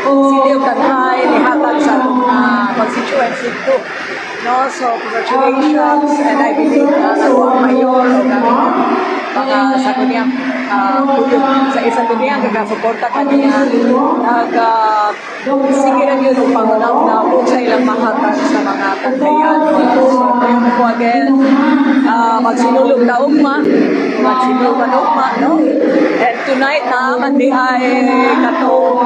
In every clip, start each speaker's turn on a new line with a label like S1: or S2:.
S1: City of Tanjay nihatag sa atong constituency 2, no? So congratulations, and I believe na ang mayor o ang mga sa kaniyang sa isa kaniyang kagasuporta kaniya nag sige ra gyud og pangunaw sa ilang mahatag sa mga Tandayan. So ko again, magsinulog ta ugma, magsinulog ta ugma, no? And tonight na man di ay katong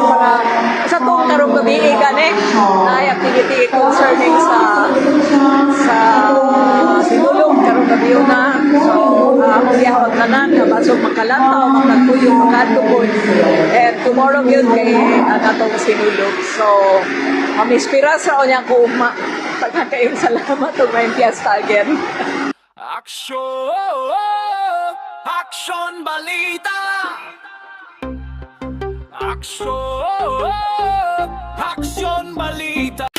S1: para sa tong karong gabi gani na activity concerning sa sinulog karong gabi na. So among gihawag tanan nga basog makalantaw, makatuyo, makadto. And tomorrow gyud kay ang atong sinulog. So mamispira sa unya ko ugma. Daghan kayong salamat ug may fiesta again.
S2: Aksyon! Aksyon Balita! Aksyon! Aksyon Balita!